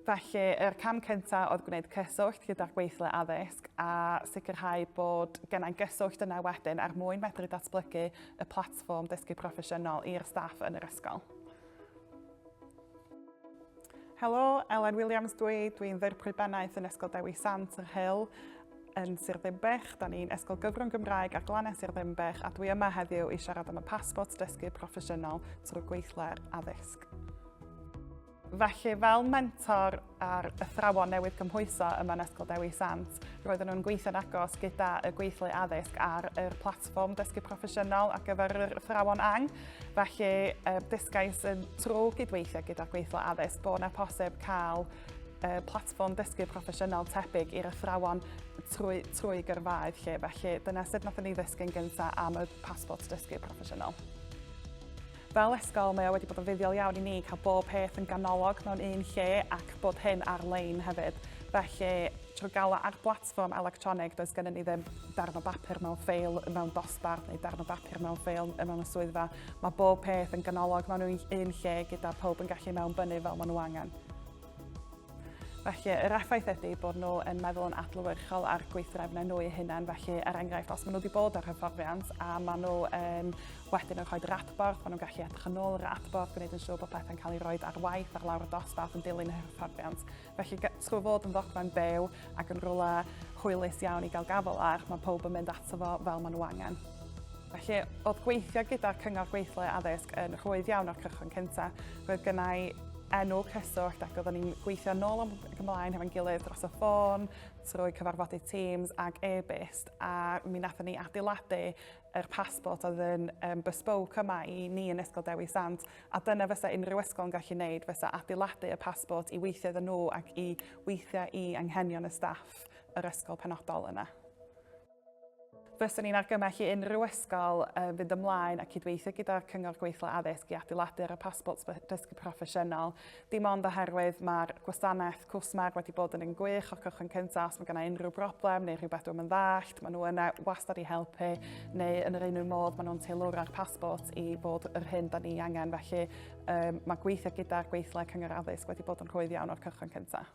Felly, yr cam cyntaf oedd gwneud cyswllt gyda'r gweithle addysg a sicrhau bod gennau gyswllt yna wedyn er mwyn medru datblygu y platfform dysgu proffesiynol i'r staff yn yr ysgol. Helo, Elen Williams dwi, dwi'n ddirprwy bennaeth yn Ysgol Dewi Sant yr Hill yn Sir Ddinbych. Da ni'n ysgol gyfrwng Gymraeg ar glannau Sir Ddinbych a dwi yma heddiw i siarad am y pasbort dysgu proffesiynol trwy gweithle'r addysg. Felly, fel mentor a'r athrawon newydd cymhwyso yma yn Ysgol Dewi Sant, roedden nhw'n gweithio'n agos gyda y gweithlu addysg ar yr platfform dysgu proffesiynol ar gyfer yr athrawon ang. Felly, dysgais yn trwy gydweithio gyda'r gweithlu addysg bod yna posib cael platfform dysgu proffesiynol tebyg i'r athrawon trwy, trwy gyrfaoedd lle. Felly, dyna sut nathon ni ddysgu'n gyntaf am y pasbort dysgu proffesiynol. Fel ysgol, mae o wedi bod yn fuddiol iawn i ni cael bob peth yn ganolog mewn un lle ac bod hyn ar-lein hefyd. Felly, trwy gael o ar blatfform electronig, does gennym ni ddim darn o bapur mewn ffeil mewn dosbarth neu darn o bapur mewn ffeil mewn y swyddfa. Mae bob peth yn ganolog mewn un lle gyda pawb yn gallu mewnbynnu fel maen nhw angen. Felly, yr effaith ydy bod nhw yn meddwl yn adlewyrchol ar gweithdrefnau nhw eu hunain. Felly, er enghraifft, os maen nhw wedi bod ar hyfforddiant a maen nhw yn wedyn yn rhoi yr adborth, maen nhw'n gallu edrych yn ôl yr adborth, gwneud yn siŵr bod pethau'n cael ei roi ar waith ar lawr y dosbarth yn dilyn y hyfforddiant. Felly, trwy fod yn ddogfen byw ac yn rhywle hwylus iawn i gael gafael ar, mae pawb yn mynd ato fo fel maen nhw angen. Felly, oedd gweithio gyda'r Cyngor Gweithle Addysg yn rhwydd iawn o'r cychwyn cyntaf. Roedd gennau enw cyswllt ac oeddwn ni'n gweithio nôl ac ymlaen hefo'n gilydd dros y ffôn, trwy cyfarfodydd Teams ac e-byst, a mi nathon ni adeiladu yr passport oedd yn um, bespoke yma i ni yn Ysgol Dewi Sant, a dyna fysa unrhyw ysgol yn gallu wneud, fysa adeiladu y passport i weithio iddyn nhw ac i weithio i anghenion y staff yr ysgol penodol yna. Fyswn i'n argymell i unrhyw ysgol fynd ymlaen a cydweithio gyda'r Cyngor Gweithle Addysg i adeiladu ar y pasbort dysgu proffesiynol. Dim ond oherwydd mae'r gwasanaeth cwsmer wedi bod yn un gwych o'r cychwyn cyntaf, os mae gennau unrhyw broblem neu rhywbeth dwi'm yn ddallt, maen nhw yna wastad i helpu, neu yn yr un modd maen nhw'n teilwra'r pasbort i fod yr hyn da ni angen. Felly um, mae gweithio gyda'r gweithle Cyngor Addysg wedi bod yn rhwydd iawn o'r cychwyn cyntaf.